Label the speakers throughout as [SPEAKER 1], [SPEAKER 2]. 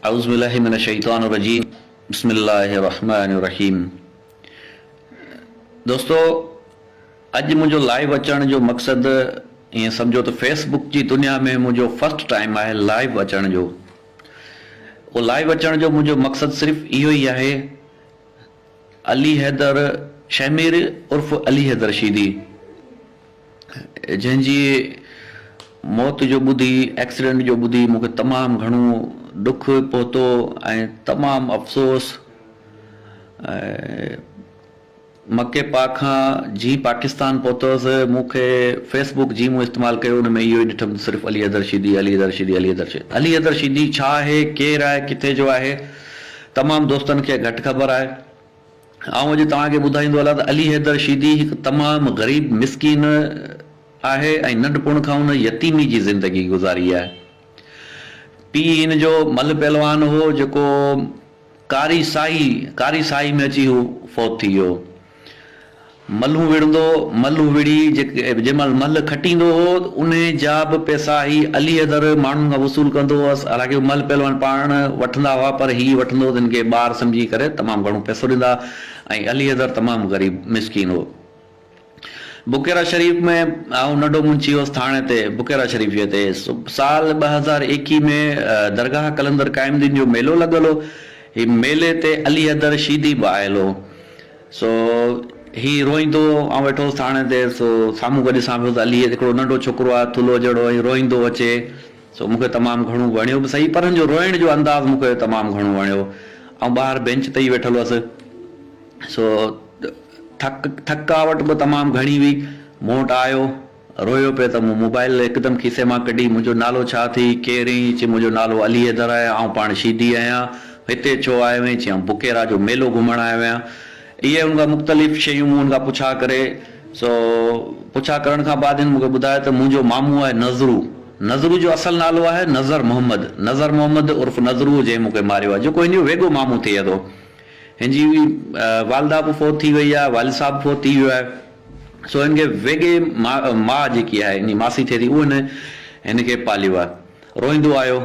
[SPEAKER 1] اعوذ بالله من الشيطان الرجيم بسم الله الرحمن الرحيم دوستو اڄ منهنجو لائيو اچڻ جو مقصد ائين سمجهو ته فيس بڪ جي دنيا ۾ منهنجو فرسٽ ٽائيم آهي لائيو اچڻ جو اهو لائيو اچڻ جو منهنجو مقصد صرف اهو ئي آهي علي حيدر شهمير عرف علي حيدر شيدي جنهن جي موت جو ٻڌي ايڪسيڊنٽ جو ٻڌي مون کي تمام گهڻو ڏک پهتو ۽ تمام افسوس ۽ مڪي پاڪ کان جيئن پاڪستان پهتو هوس مون کي فيس بڪ جيئن مون استعمال ڪيو ان ۾ اهو ئي ڏٺم ته صرف علي حيدر شيدي علي حيدر شيدي علي حيدر شيدي علي حيدر شيدي ڇا آهي ڪير آهي ڪٿي جو آهي تمام دوستن کي گهٽ خبر آهي آئون اڄ توهان کي ٻڌائيندو هلان ته علي حيدر شيدي هڪ تمام غريب مسڪين آهي ۽ ننڍپڻ کان هن يتيمي جي زندگي گذاري آهي. پيء هن جو ملهه پهلوان هو جيڪو ڪاري ساهي ڪاري ساهي ۾ اچي هو فوت ٿي ويو. ملهون وڙهندو، ملهه وڙهي جنهن مهل ملهه کٽيندو هو ته انهي جا به پئسا هي علي حيدر ماڻهن کان وصول ڪندو هئس، حالانڪه هو ملهه پهلوان پاڻ وٺندا هئا پر هي وٺندو هو ته هن کي ٻار سمجهي ڪري تمام گهڻو پئسو ڏيندا هئا ۽ علي حيدر تمام غريب مسڪين هو. بڪيرا شريف ۾ آئون ننڍو منشي هوس ٿاڻي تي بڪيرا شريف جي تي سال 2021 ۾ درگاهه قلندر قائم الدين جو ميلو لڳل هو، هي ميلي تي علي حيدر شيدي به آيل هو. سو هي روئيندو آئون ويٺو هوس ٿاڻي تي سو سامهون کان ڏسان پيو ته علي هڪڙو ننڍو ڇوڪرو آهي ٿلهو جهڙو ۽ روئيندو اچي سو مون کي تمام گهڻو وڻيو به سهي پر هن جو روئڻ جو انداز مون کي تمام گهڻو وڻيو آئون ٻاهر بينچ تي ئي ويٺل هوس سو ٿڪ ٿڪاوٽ به تمام گهڻي هئي مون وٽ آيو رويو پئي ته مون موبائل هڪدم کيسي مان ڪڍي، منهنجو نالو ڇا اٿئي؟ ڪير اهين؟ چي منهنجو نالو علي حيدر آهي، آئون پاڻ شيدي آهيان، هتي ڇو آيو آهين؟ چي آئون بڪيرا جو ميلو گهمڻ آيو آهيان. اهي ان کان مختلف شيون مون ان کان پڇا ڪري، سو پڇا ڪرڻ کان بعد هن مون کي ٻڌايو ته منهنجو مامو آهي نظرو، نظرو جو اصل نالو آهي نظر محمد، نظر محمد عرف نظرو جنهن مون کي ماريو آهي، جيڪو هن جو ويڳو مامو ٿئي ٿو. هن جي والده به فوت ٿي وئي آهي، والد صاحب به فوت ٿي ويو آهي. سو هن کي ويڳي ماء جيڪي آهي، يعني ماسي ٿئي ٿي، اهو هن هن کي پاليو آهي. روئيندو آيو.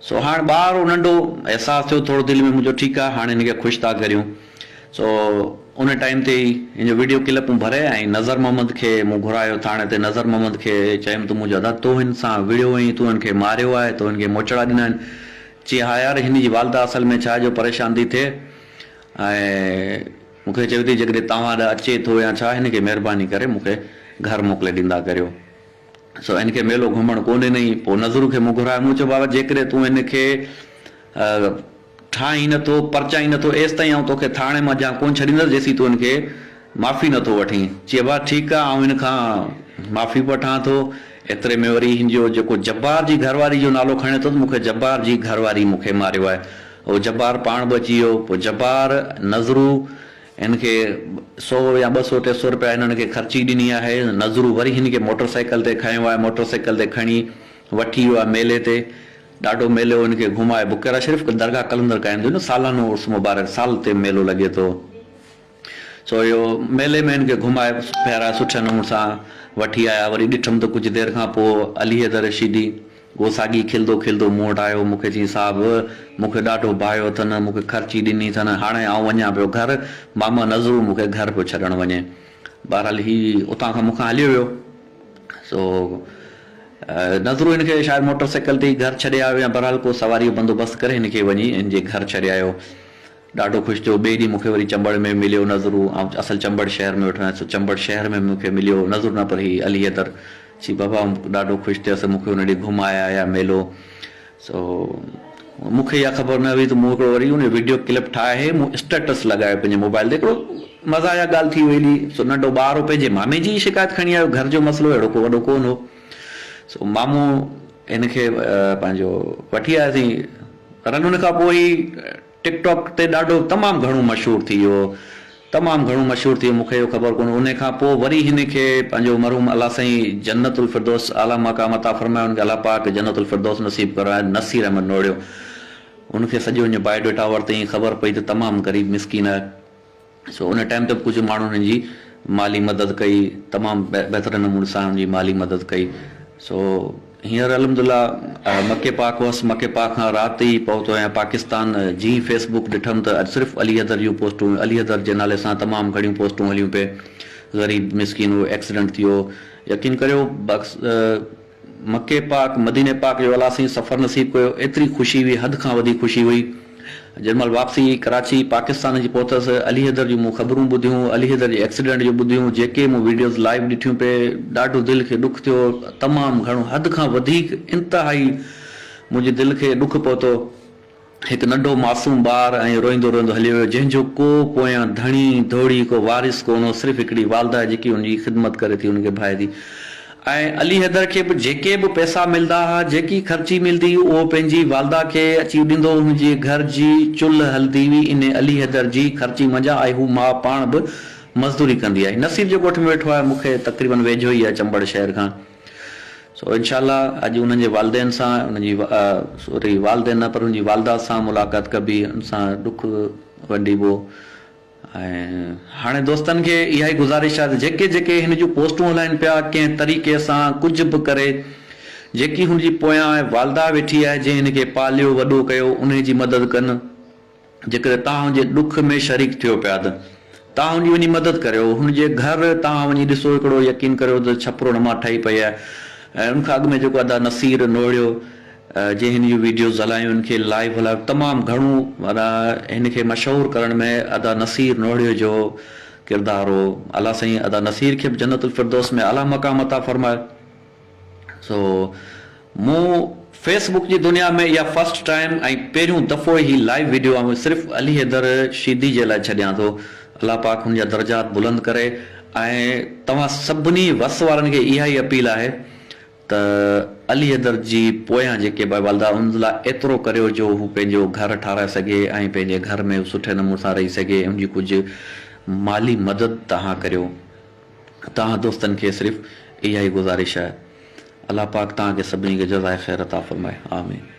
[SPEAKER 1] سو هاڻ ٻار هو ننڍو، احساس ٿيو ٿورو دل ۾ منهنجو ٺيڪ آهي، هاڻ هن کي خوش ٿا ڪريون. سو ان ٽائيم تي ئي هن جو وڊيو ڪلپ مون ڀري ۽ نظر محمد کي مون گهرايو ٿاڻي تي. نظر محمد کي چيم ته منهنجو ادا تو هن سان وڙهيو هئين، تو هن کي ماريو آهي، تو هن کي موچڙا ڏنا آهن. چي ها يار هن جي والده اصل ۾ ڇا جو پريشان ٿي ٿئي ۽ مون کي چوي ٿي جيڪڏهن توهان ڏانهن اچي ٿو يا ڇا هن کي مهرباني ڪري مون کي گهر موڪلي ڏيندا ڪريو. سو هن کي ميلو گهمڻ ڪو ڏنئي. پوء نظرو کي مون گهرايو. مون چيو بابا جيڪڏهن تون هن کي ٺاهين نه ٿو، پرچائين نه ٿو، ايستائين آئون توکي ٿاڻي منجهان ڪونه ڇڏيندس جيسين تون هن کي معافي نه ٿو وٺين. چي ابا ٺيڪ آ آئون هن کان معافي به وٺان ٿو. ايتري ۾ وري هن جو جيڪو جبار جي گهر واري جو نالو کڻي ٿو ته مون کي جبار جي گهر واري مون کي ماريو آهي. اهو جبار پاڻ به اچي ويو. پوء جبار، نظرو هن کي سو يا 200 300 رپيا هنن کي خرچي ڏني آهي. نظرو وري هن کي موٽر سائيڪل تي کنيو آهي. موٽر سائيڪل تي کڻي وٺي ويو آهي ميلي تي. ڏاڍو ميلو هن کي گهمائي بڪيرا شريف درگاهه قلندر قائم ٿيو نه سالانو عرس مبارڪ سال تي ميلو لڳي ٿو. سو اهو ميلي ۾ هن کي گهمائي ڦيرائي سٺي نموني سان وٺي آيا. وري ڏٺم ته ڪجهه دير کان پوء علي حيدر رشيدي اهو ساڳي کلندو کلندو مون وٽ آيو. مون کي چيائين صاحب مون کي ڏاڍو ڀايو اٿن، مون کي خرچي ڏني اٿن، هاڻي آئون وڃان پيو گهر، ماما نظرو مون کي گهر پيو ڇڏڻ وڃي. بهرحال هي اتان کان مون کان هليو ويو. سو نظرو هن کي شايد موٽر سائيڪل تي ئي گهر ڇڏي آيو يا بهرحال ڪو سواري جو بندوبست ڪري هن کي وڃي هن جي گهر ڇڏي آيو. ڏاڍو خوش ٿيو. ٻئي ڏينهن مون کي وري چمبڙ ۾ مليو نظرو. آئون اصل چمبڙ شهر ۾ ويٺو آهيان سو چمبڙ شهر ۾ مون کي مليو نظرو نه پر هي علي حيدر. چي بابا آئون ڏاڍو خوش ٿيس مون کي ان ڏينهن گهمائي آيا ميلو. سو مون کي اها خبر نه هئي ته مون هڪڙو وري ان جو وڊيو ڪلپ ٺاهي مون اسٽيٽس لڳايو پنهنجي موبائل تي هڪڙو مزاحيه ڳالهه ٿي وئي هلي. سو ننڍو ٻار هو پنهنجي مامي جي ئي شڪايت کڻي آيو گهر جو مسئلو اهڙو ڪو وڏو ڪونه هو. سو مامو هن کي پنهنجو وٺي آياسين پر ان کان پوء هي ٽڪ ٽاڪ تي ڏاڍو تمام گهڻو مشهور ٿي ويو تمام گهڻو مشهور ٿي ويو مون کي اهو خبر ڪونه ان کان پوء وري هن کي پنهنجو مرحوم الله سائين جنت الفردوس اعليٰ مقام عطا فرمائي ان کي الله پاڪ جنت الفردوس نصيب ڪرائي نصير احمد نوڙيو ان کي سڄو ان جو بايوڊيٽا ورتائين خبر پئي ته تمام غريب مسڪين آهي. سو ان ٽائيم تي به ڪجهه ماڻهن هن جي مالي مدد ڪئي تمام بهترين نموني سان هن جي مالي مدد ڪئي سو هينئر الحمدلله مڪي پاڪ هئس، مڪي پاڪ کان رات ئي پهتو آهيان پاڪستان، جيئن ئي فيس بڪ ڏٺم ته اڄ صرف علي حيدر جون پوسٽون هيون، علي حيدر جي نالي سان تمام گهڻيون پوسٽون هليون پئي، غريب مسڪين هو ايڪسيڊنٽ ٿي ويو، يقين ڪريو مڪي پاڪ مديني پاڪ جو الله سائين سفر نصيب ڪيو، ايتري خوشي هئي حد کان وڌيڪ خوشي هئي. جنهن مهل واپسي ڪراچي پاڪستان جي پهتس، علي حيدر جون مون خبرون ٻڌيون، علي حيدر جي ايڪسيڊنٽ جون ٻڌيون، جيڪي مون ويڊيوز لائيو ڏٺيون پئي، ڏاڍو دل کي ڏک ٿيو، تمام گهڻو حد کان وڌيڪ انتهائي منهنجي دل کي ڏک پهتو. هڪ ننڍو معصوم ٻار ائين روئيندو روئيندو هليو ويو، جنهن جو ڪو پويان ڌڻي ڌوڙي ڪو وارث ڪونه هو، صرف هڪڙي والده جيڪي هن جي خدمت ڪري ٿي، هن کي ڀائي ٿي. ۽ علي حيدر کي به جيڪي به پئسا ملدا ها، جيڪي خرچي ملدي هئي، اهو پنهنجي والده کي اچي ڏيندو هو. هن جي گهر جي چلهه هلدي هئي انهي علي حيدر جي خرچي منجهان ۽ هو ماء پاڻ به مزدوري ڪندي آهي. نصير جو ڳوٺ ۾ ويٺو آهي، مون کي تقريبن ويجهو ئي آهي چمبڙ شهر کان. سو انشاء الله اڄ انهن جي والدين سان، انهن جي سوري والدين نه پر انهن جي والده سان ملاقات ڪبي، ان سان ڏک ونڊيبو. ۽ هاڻي دوستن کي اها ئي گذارش آهي ته جيڪي جيڪي هن جون پوسٽون هلائين پيا ڪنهن طريقي سان ڪجهه به ڪري جيڪي هن جي پويان والده ويٺي آهي جنهن هن کي پاليو وڏو ڪيو انهي جي مدد ڪن جيڪڏهن توهان هن جي ڏک ۾ شريڪ ٿيو پيا ته توهان هن جي وڃي مدد ڪريو هن جي گهر توهان وڃي ڏسو هڪڙو يقين ڪريو ته ڇپرو نما ٺهي پئي آهي ۽ ان کان اڳ ۾ جيڪو ادا نصير نوڙيو جنهن هن جون ويڊيوز هلايون ان کي لائيو هلايو تمام گهڻو معنيٰ هن کي مشهور ڪرڻ ۾ ادا نصير نوڙيو جو ڪردار هو الله سائين ادا نصير کي به جنت الفردوس ۾ اعليٰ مقام عطا فرمائي سو مون فيس بڪ جي دنيا ۾ اها فرسٽ ٽائيم ۽ پهريون دفعو هي لائيو ويڊيو آئون صرف علي حيدر شيدي جي لاء ڇڏيان ٿو الله پاڪ هن جا درجات بلند ڪري ۽ توهان سڀني وس وارن کي اها ئي اپيل آهي ته علي حيدر جي پويان جيڪي به والده ان لاء ايترو ڪريو جو هو پنهنجو گهر ٺاهرائي سگهي ۽ پنهنجي گهر ۾ سٺي نموني سان رهي سگهي ان جي ڪجهه مالي مدد توهان ڪريو توهان دوستن کي صرف اها ئي گذارش آهي الله پاڪ توهان کي سڀني کي جزاء خير عطا فرمائي آمين.